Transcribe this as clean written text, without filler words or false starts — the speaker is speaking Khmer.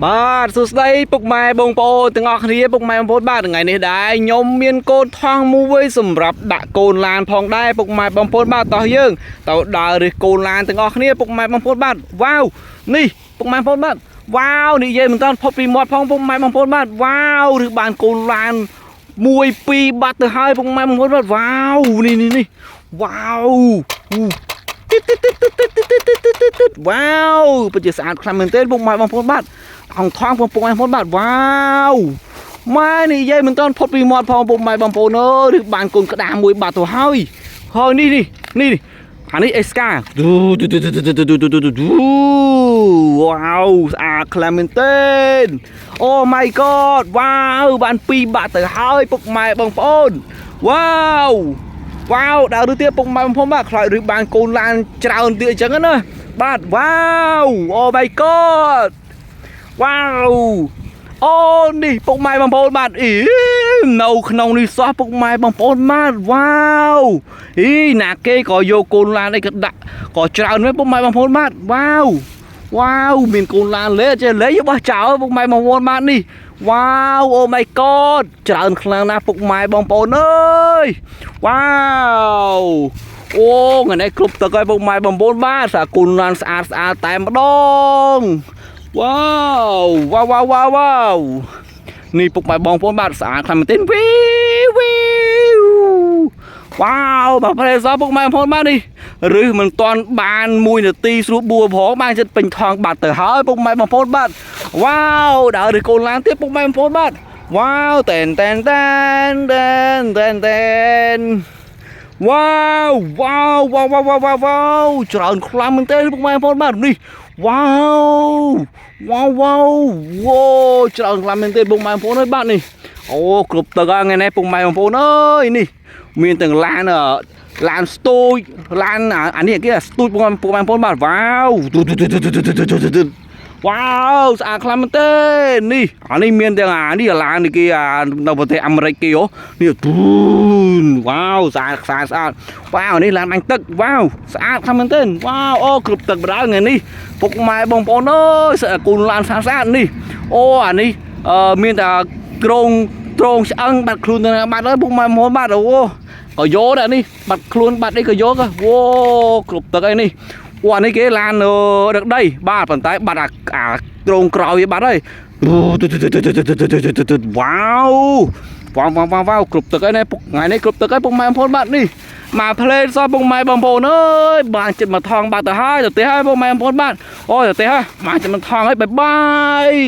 បាទសួស្តីពុកម៉ែបងប្អូនទាំងអស់គ្នាពុកម៉ែបងប្អូនបាទថ្ងៃនេះដែរខ្ញុំមានកូនថងមួយសម្រាប់ដាក់កូនឡានផងដែរពុកម៉ែបងប្អូនបាទតោះយើងទៅដើររើសកូនឡានទាំងអស់គ្នាពុកម៉ែបងប្អូនបាទវ៉ាវនេះពុកម៉ែបងប្អូនបាទវ៉ាវនិយាយមិនតាន់ផុតពីមាត់ផងពុកម៉ែបងប្អូនបាទវ៉ាវឬបានកូនឡានមួយពីរបាត់ទៅហើយពុកម៉ែបងប្អូនបាទវ៉ាវនេះនេះនេះវ៉ាវ ទីតទីតទីតទីតទីតទីតទីតទីតវ៉ាវពិតជាស្អាតខ្លាំងមែនទែនពុកម៉ែបងប្អូនបាទអង្គថងបងពុកម៉ែបងប្អូនបាទវ៉ាវម៉ែនិយាយមិនទាន់ផុតពីមាត់ផងពុកម៉ែបងប្អូនអើយឬបានកូនក្តារមួយបាត់ទៅហើយហើយនេះនេះនេះអានេះអេស្កាឌូឌូឌូឌូឌូឌូឌូឌូឌូវ៉ាវស្អាតខ្លាំងមែនទែនអូ my god វ៉ាវបានពីរបាក់ទៅហើយពុកម៉ែបងប្អូនវ៉ាវ វ៉ាវដើរឬទៀតពុកម៉ែបងប្អូនបាទខ្លាចឬបានកូនឡានច្រើនទៀតអញ្ចឹងណាបាទវ៉ាវអូ my god វ៉ាវអូនេះពុកម៉ែបងប្អូនបាទអីនៅក្នុងនេះសោះពុកម៉ែបងប្អូនបាទវ៉ាវអីណាគេក៏យកកូនឡានអីក៏ដាក់ក៏ច្រើនមែនពុកម៉ែបងប្អូនបាទវ៉ាវវ៉ាវមានកូនឡានលេចេះលេយកបោះចោលពុកម៉ែបងប្អូនបាទនេះវ៉ាវអូ my god ច្រើនខ្លាំងណាស់ពុកម៉ែបងប្អូនអើយវ៉ាវអូថ្ងៃនេះគ្រប់ទឹកហើយពុកម៉ែបងប្អូនបាទសាគុណឡានស្អាតស្អាតតែម្ដងវ៉ាវវ៉ាវវ៉ាវវ៉ាវវ៉ាវនេះពុកម៉ែបងប្អូនបាទស្អាតខ្លាំងមែនទែនវីវីវ៉ាវបាទប្រេសពុកម៉ែបងប្អូនបាទនេះឬមិនទាន់បាន1នាទីស្រួលបួផងបានចិត្តពេញថងបាត់ទៅហើយពុកម៉ែបងប្អូនបាទវ៉ាវដើរឬកូនឡានទៀតពុកម៉ែបងប្អូនបាទវ៉ាវតែនតែនតែនតែនតែនតែនវ៉ាវវ៉ាវវ៉ាវវ៉ាវវ៉ាវវ៉ាវច្រើនខ្លាំងមែនទែនពុកម៉ែបងប្អូនបាទនេះវ៉ាវវ៉ាវវ៉ាវវ៉ូច្រើនខ្លាំងមែនទែនពុកម៉ែបងប្អូនអើយបាទនេះអូគ្រប់ទឹកហើយថ្ងៃនេះពុកម៉ែបងប្អូនអើយនេះមានទាំងឡានឡានស្ទូចឡានអានេះគេស្ទូចពុកម៉ែបងប្អូនបាទវ៉ាវវ៉ាវស្អាតខ្លាំងមែនទែននេះអានេះមានទាំងអានេះឡាននេះគេនៅប្រទេសអាមេរិកគេហ៎នេះទូនវ៉ាវស្អាតស្អាតស្អាតវ៉ាវនេះឡានបាញ់ទឹកវ៉ាវស្អាតខ្លាំងមែនទែនវ៉ាវអូគ្រប់ទឹកបដៅថ្ងៃនេះពុកម៉ែបងប្អូនអើយស្អាតគូនឡានស្អាតស្អាតនេះអូអានេះអឺមានតែក្រងត្រងឆ្អឹងបាត់ខ្លួនទៅណាបាត់ហើយពុកម៉ែបងប្អូនបាទអូក៏យកដែរនេះបាត់ខ្លួនបាត់អីក៏យកវ៉ូគ្រប់ទឹកអីនេះអូអានេះគេឡានដឹកដីបាទប៉ុន្តែបាត់អាអាត្រងក្រោយវាបាត់ហើយវ៉ាវវ៉ាវវ៉ាវវ៉ាវគ្រប់ទឹកហើយនេះពុកថ្ងៃនេះគ្រប់ទឹកហើយពុកម៉ែបងប្អូនបាទនេះមកផ្លេសោះពុកម៉ែបងប្អូនអើយបានចិត្តមកថងបាត់ទៅហើយទៅផ្ទះហើយពុកម៉ែបងប្អូនបាទអូទៅផ្ទះហើយបានចិត្តមកថងហើយ bye bye.